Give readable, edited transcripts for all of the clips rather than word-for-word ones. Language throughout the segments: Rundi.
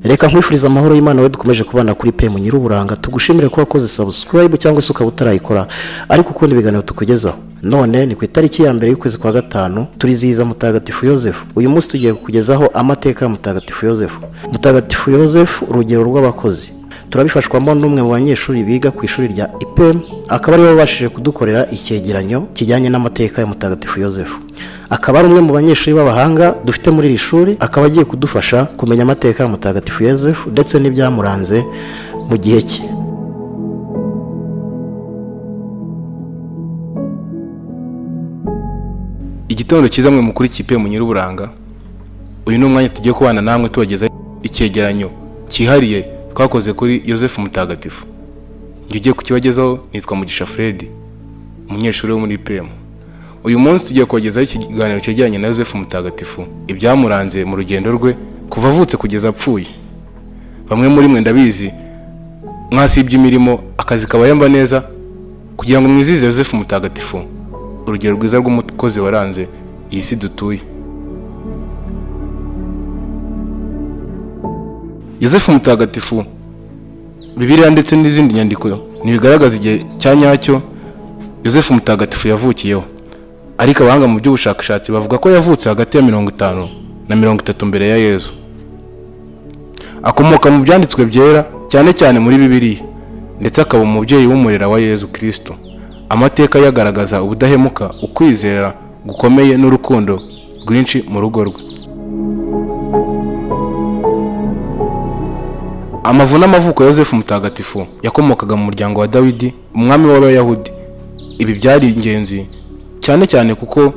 Reka nkwifuriza amahoro y'Imana we dukomeje kubana kuri PM Nyiruburanga, tugushimire ko wakoze subscribe cyangwa se ukaba utarayikora ariko ukunda ibiganiro tukugezaho. None ni ku itariki ya mbere y'ukwezi kwa gatanu turizihiza Mutagatifu Yozefu. Uyu munsi tugiye kukugezaho amateka ya Mutagatifu Yozefu. Mutagatifu Yozefu, urugero rw'abakozi. Turabifashwamo n'umwe mu banyeshuri biga ku ishuri rya IPM, akaba ari we wabashije kudukorera icyegeranyo kijyanye n'amateka ya Mutagatifu Yozefu. Akaba ari umwe mu banyeshuri b'abahanga dufite muri iri shuri, akaba agiye kudufasha kumenya amateka ya Mutagatifu Yozefu ndetse n'ibyamuranze mu gihe cye. Igitondo cyiza mwe mukuri kipe mu Nyiruburanga. Uyu ni umwanya tugiye kubana namwe tubageza icyegeranyo cyihariye twakoze kuri Yozefu Mutagatifu. Ngiye kukibagezaho nitwa Mugisha Fred, umunyeshuri wo muri IPM. Uyu munsi tugiye kubagezaho ikiganiro cyegeranye na Yozefu Mutagatifu, ibyamuranze mu rugendo rwe kuva avutse kugeza apfuye. Bamwe muri mwe ndabizi mwasibye imirimo, akazi kabayamba neza kugira ngo mwizize Yozefu Mutagatifu, urugero rwiza rw'umukozi waranze iyi si dutuye. Yozefu Mutagatifu, Bibiliya ndetse n'izindi nyandiko ntibigaragaza igihe cya nyacyo Yozefu Mutagatifu yavukiyeho, ariko abahanga mu by'ubushakashatsi bavuga ko yavutse hagati ya 50 na 30 mbere ya Yezu. Akomoka mu byanditswe byera cyane cyane muri Bibiliya, ndetse akaba umubyeyi w'umurera wa Yezu Kristo. Amateka yagaragaza ubudahemuka, ukwizera gukomeye n'urukundo rwinshi mu rugo rwe. Amavu n'amavuko ya Yozefu Mutagatifu yakomokaga mu muryango wa Dawidi, umwami w'Abayahudi. Ibi byari ingenzi cyane cyane kuko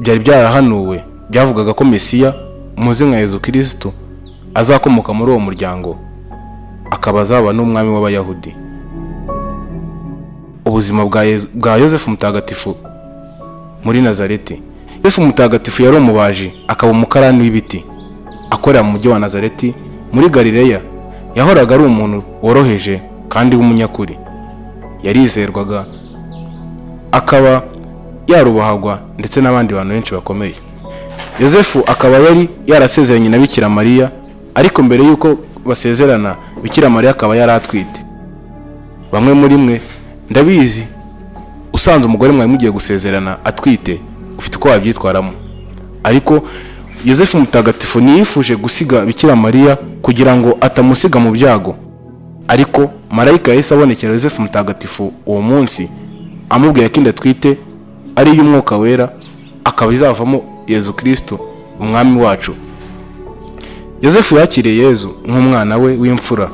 byari byarahanuwe, byavugaga ko Mesiya muzi nka Yezu Kristo azakomoka muri uwo muryango, akaba azaba n'umwami w'Abayahudi. Ubuzima bwa Yozefu Mutagatifu muri Nazareti. Yozefu Mutagatifu yari umubaji, akaba umukarani w'ibiti, akorera mu mujyi wa Nazareti muri Galileya. Yahoraga ari umuntu woroheje kandi w'umunyakuri, yarizerwaga, akaba yarubahagwa ndetse n'abandi bantu benshi bakomeye. Yozefu akaba yari yarasezeranye na Bikira Mariya, ariko mbere y'uko basezerana Bikira Mariya akaba yari atwite. Bamwe muri mwe ndabizi, usanze umugore mwawe mugiye gusezerana atwite, ufite uko wabyitwaramo. Ariko Yozefu Mutagatifu ntiyifuje gusiga Bikira Mariya kugira ngo atamusiga mu byago. Ariko marayika yahise abonekera Yozefu Mutagatifu uwo munsi, amubwira ko inda atwite ari iy'Umwuka Wera, akaba izavamo Yezu Kristo umwami wacu. Yozefu yakiriye Yezu nk'umwana we w'imfura,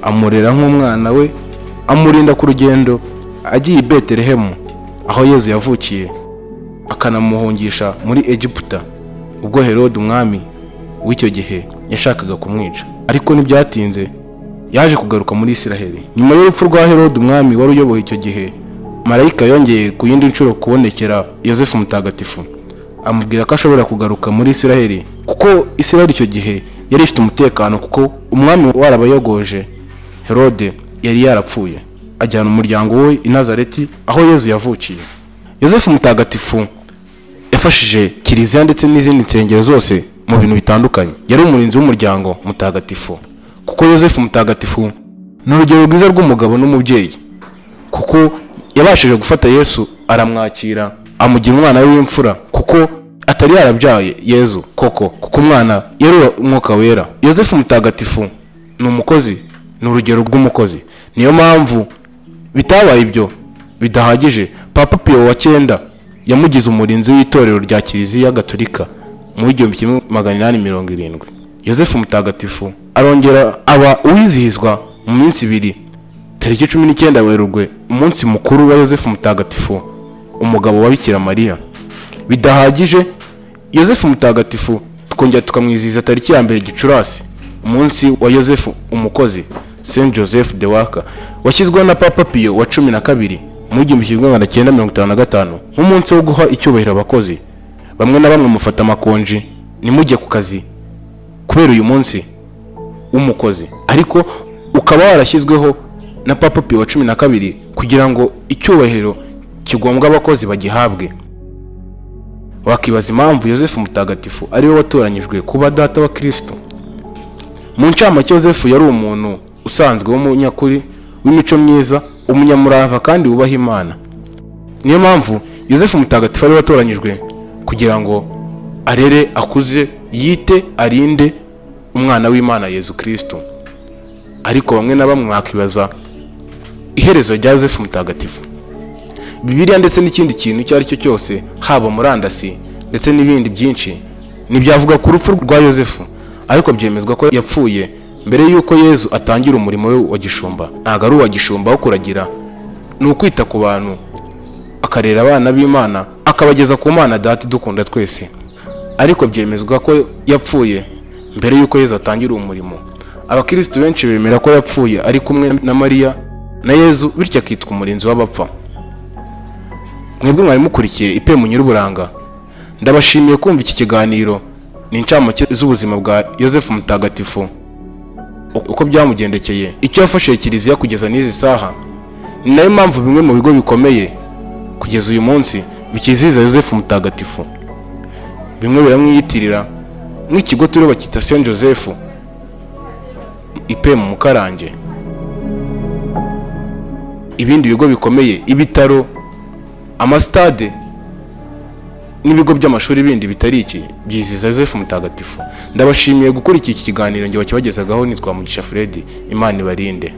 amurera nk'umwana we, amurinda ku rugendo agiye i Betelehemu aho Yezu yavukiye, akanamuhungisha muri Egiputa ubwo Herode umwami w'icyo gihe yashakaga kumwica. Ariko ntibyatinze yaje kugaruka muri Isiraheli. Nyuma y'urupfu rwa Herode umwami wari uyoboye icyo gihe, marayika yongeye ku yindi nshuro kubonekera Yozefu Mutagatifu, amubwira ko ashobora kugaruka muri Isiraheli kuko Isiraheli icyo gihe yari ifite umutekano, kuko umwami warabayogoje Herode yari yarapfuye. Ajyana umuryango we i Nazareti aho Yezu yavukiye. Yozefu Mutagatifu yafashije kiliziya ndetse n'izindi nsengero zose mu bintu bitandukanye. Yari umurinzi w'umuryango mutagatifu, kuko Yozefu Mutagatifu ni urugero rwiza rw'umugabo n'umubyeyi, kuko yabashije gufata Yesu aramwakira, amugira umwana we w'imfura, kuko atari yarabyaye Yezu koko, kuko umwana yari Umwuka Wera. Yozefu Mutagatifu ni umukozi, ni urugero rw'umukozi. Niyo mpamvu bitabaye ibyo bidahagije, Papa Pio wa 9 yamugize umurinzi w'itorero rya Kiliziya Gatolika mu 1870. Yozefu Mutagatifu arongera aba uwizihizwa mu minsi ibiri, tariki 19 Werurwe, umunsi mukuru wa Yozefu Mutagatifu, umugabo wa Bikira Mariya. Bidahagije, Yozefu Mutagatifu tukongera tukamwizihiza tariki ya 1 Gicurasi, umunsi wa Yozefu umukozi, Saint Joseph de Waka, washyizweho na Papa Pio wa 12 mu 1955 nk'umunsi wo guha icyubahiro abakozi. Bamwe na bamwe mufata amakonji nimujye ku kazi kubera uyu munsi w'umukozi, ariko ukaba warashyizweho na Papa Pio wa 12 kugira ngo icyubahiro kigombwa abakozi bagihabwe. Wakibaza impamvu Yozefu Mutagatifu ari we watoranyijwe kuba data wa Kristo. Mu ncamake, Yozefu yari umuntu usanzwe w'umunyakuri, w'imico myiza, umunyamurava kandi wubaha Imana. Niyo mpamvu Yozefu Mutagatifu ari watoranyijwe kugira ngo arere, akuze, yite, arinde umwana w'Imana Yezu Kristo. Ariko bamwe na bamwe bakibaza iherezo rya Yozefu Mutagatifu. Bibiliya ndetse n'ikindi kintu icyo ari cyo cyose, haba murandasi ndetse n'ibindi byinshi, ntibyavuga ku rupfu rwa Yozefu, ariko byemezwa ko yapfuye mbere y'uko Yezu atangira umurimo we wa gishumba. Ntabwo ari uwa gishumba wo kuragira, ni ukwita ku bantu, akarera abana b'Imana, akabageza ku Mana Data idukunda twese. Ariko byemezwa ko yapfuye mbere y'uko Yezu atangira uwo murimo. Abakirisitu benshi bemera ko yapfuye ari kumwe na Mariya na Yezu, bityo akitwa umurinzi w'abapfa. Mwebwe mwari mukurikiye Ipemu Nyir'uburanga, ndabashimiye kumva iki kiganiro. Ni incamake z'ubuzima bwa Yozefu Mutagatifu, uko byamugendekeye, icyo yafashije Kiliziya kugeza n'izi saha. Ni nayo mpamvu bimwe mu bigo bikomeye kugeza uyu munsi bikizihiza Yozefu Mutagatifu. Bimwe biramwiyitirira, nk'ikigo turiho bakita Saint Joseph Ipemu Mukarange. Ibindi bigo bikomeye, ibitaro, amasitade n'ibigo by'amashuri bindi bitari iki, byizihiza Yozefu Mutagatifu. Ndabashimiye gukurikira iki kiganiro, njye wakibagezagaho nitwa Mugisha Fred. Imana ibarinde.